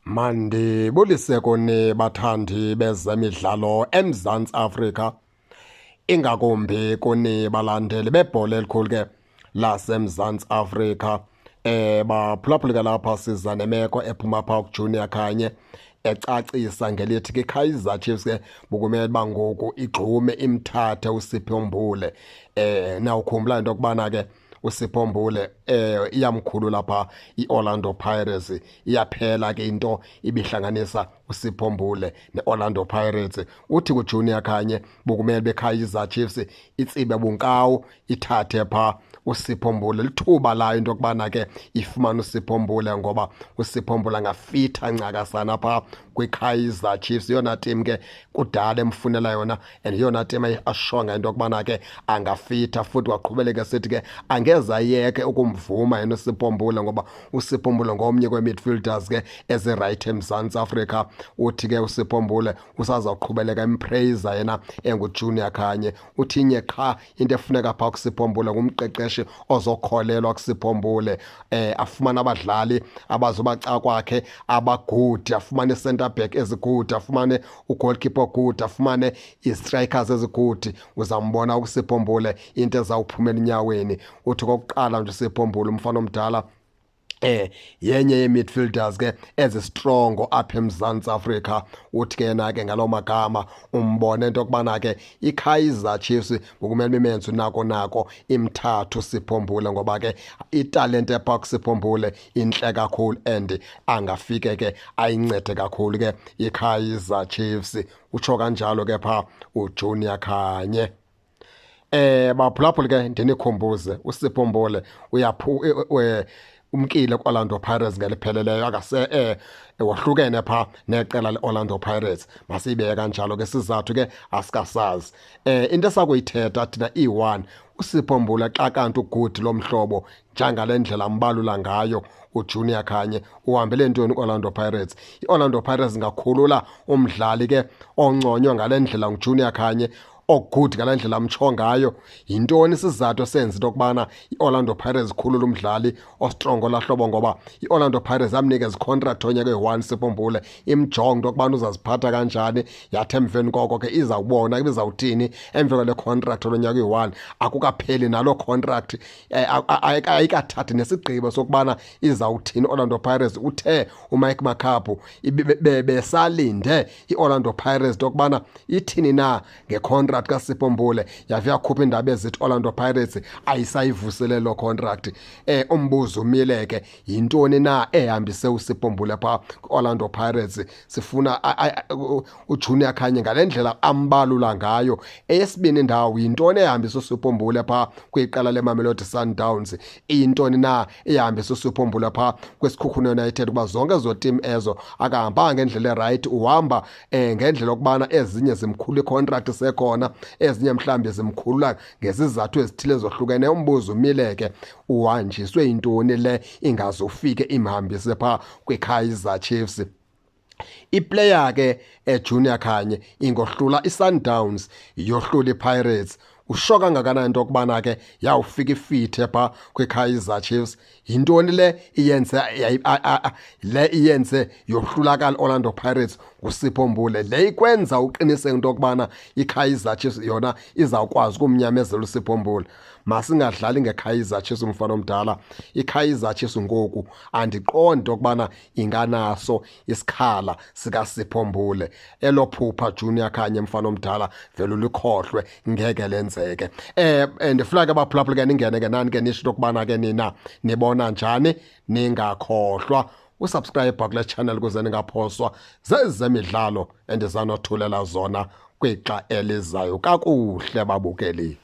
Mandibulise kuni bathandi bezemidlalo eMzantsi Afrika, ingakumbi kuni balandeli bebhola elikhulu ke laseMzantsi Afrika. Baphulaphuli ke lapha siza nemeko ephuma pha kuJunior Khanye ecacisa ngelithi ke Kaizer Chiefs ke bukumele uba ngoku igxume imthathe uSipho Mbule. Nawukhumbula into yokubana ke uSipho Mbule iyamkhulula pha iOrlando Pirates, iyaphela ke into ibihlanganisa uSipho Mbule neOrlando Pirates. Uthi kuJunior Khanye bukumele beKaizer Chiefs itsibe bunkawu ithathe pha uSipho Mbule, lithuba layo into yokubana ke ifumane uSipho Mbule, ngoba uSipho Mbule angafitha ncakasana pha kwiKaizer Chiefs, yona team ke kudala emfunela yona and yona team ashonga into yokubana ke angafitha. Futhi waqhubeleka sithi ke angeze ayeke ukumvuma yena uSipho Mbule, ngoba uSipho Mbule ngomnye kwee-midfielders ke ezirayithi eMzantsi Afrika. Uthi ke uSipho Mbule usazawuqhubeleka empraise yena enguJunior Khanye. Uthi inye qha into efuneka phaa kuSipho Mbule, ngumqeqeshi ozokholelwa kuSipho Mbule, afumane abadlali abazobaca kwakhe abagood, afumane i-center back ezigood, afumane ugoalkeeper good, afumane i-strikers ezigood. Uzambona uSipho Mbule into ezawuphumela enyaweni. Uthi kokuqala nje uSipho Mbule umfana omdala yenye ye-midfielders ke ezi-strong apha eMzantsi Afrika. Uthi ke yena ke ngaloo magama umbone into yokubana ke iKaizer Chiefs ngokumele imenze nako nako imthathu uSipho Mbule, ngoba ke italente epha kuSipho Mbule intle kakhulu and angafike ke ayincede kakhulu ke iKaizer Chiefs. Utsho kanjalo ke pha uJunior Khanye. Baphulaphuli ke ndinikhumbuze uSipho Mbule uyaphu umkile ku-Orlando Pirates ngelipheleleyo, akase wohlukene pha neqela le-Orlando Pirates, masiyibeke kanjalo ke, sizathu ke asikasazi. Into esakuyithetha thina iyi-1, uSipho Mbule xa kanti ugood lomhlobo njengale ndlela ambalula ngayo uJunior Khanye, uhambele ntoni i-Orlando Pirates? I-Orlando Pirates ingakhulula umdlali ke onconywa ngale ndlela nguJunior Khanye, ogood ngale ndlela amtsho ngayo? Yintoni isizathu esenza into yokubana i-Orlando Pirates ikhulule umdlali ostrong olahlobo? Ngoba i-Orlando Pirates yamnikeza icontract onyaka eyi-1 Sipho Mbule, imjonge into yokubana uzaziphatha kanjani, yathi emveni koko ke izawubona ibizawuthini emva kwale contract lonyaka eyi-1. Akukapheli naloo contract, ayikathathi nesigqibo sokubana izawuthini i-Orlando Pirates. Uthe uMike Makaab besalinde i-Orlando Pirates into yokubana ithini na ngecontract kaSipho Mbule, yave yakhupha iindaba ezithi Orlando Pirates ayisayivuseleli loo contract. Umbuzo umile ke, yintoni na ehambise uSipho Mbule phaa kwi-Orlando Pirates? Sifuna uJunior Khanye ngale ndlela ambalula ngayo. Eyesibini indawo, yintoni ehambise uSipho Mbule phaa kwiqela leMamelodi Sundowns? Iyintoni na ehambise uSipho Mbule phaa kwiSekhukhune United? Kuba zonke ezo team ezo akahambanga ngendlela erayithi, uhamba ngendlela yokubana ezinye zimkhulula icontract sekhona, ezinye mhlawumbi zimkhulula ngezizathu ezithile ezohlukeneyo. Umbuzo umile ke, uhanjiswe yintoni le ingazufike imhambise phaa kwiKaizer Chiefs? Iplayer ke eJunior Khanye ingohlula iSundowns, yohlula iPirates, usho kangakanani into yokubana ke yawufika ifithe phaa kwiKaizer Chiefs? Yintoni le iyenze le iyenze yohlulakala Orlando Pirates nguSipho Mbule, le ikwenza uqiniseke into yokubana iKaizer Chiefs yona izawukwazi ukumnyamezela uSipho Mbule? Masingadlali ngeKaizer Chiefs, umfana omdala. IKaizer Chiefs ngoku andiqondi into yokubana inganaso isikhala sikaSipho Mbule. Elo phupha, Junior Khanye, mfana omdala, vele ulikhohlwe, ngeke lenzeke. Ndifuna ke baphulaphula ke ningene ke nani ke nisho into yokubana ke nina nibona njani. Ningakhohlwa usubscribe kule channel ukuze ningaphoswa zezemidlalo endizanothulela zona kwixa elizayo. Kakuhle babukeli.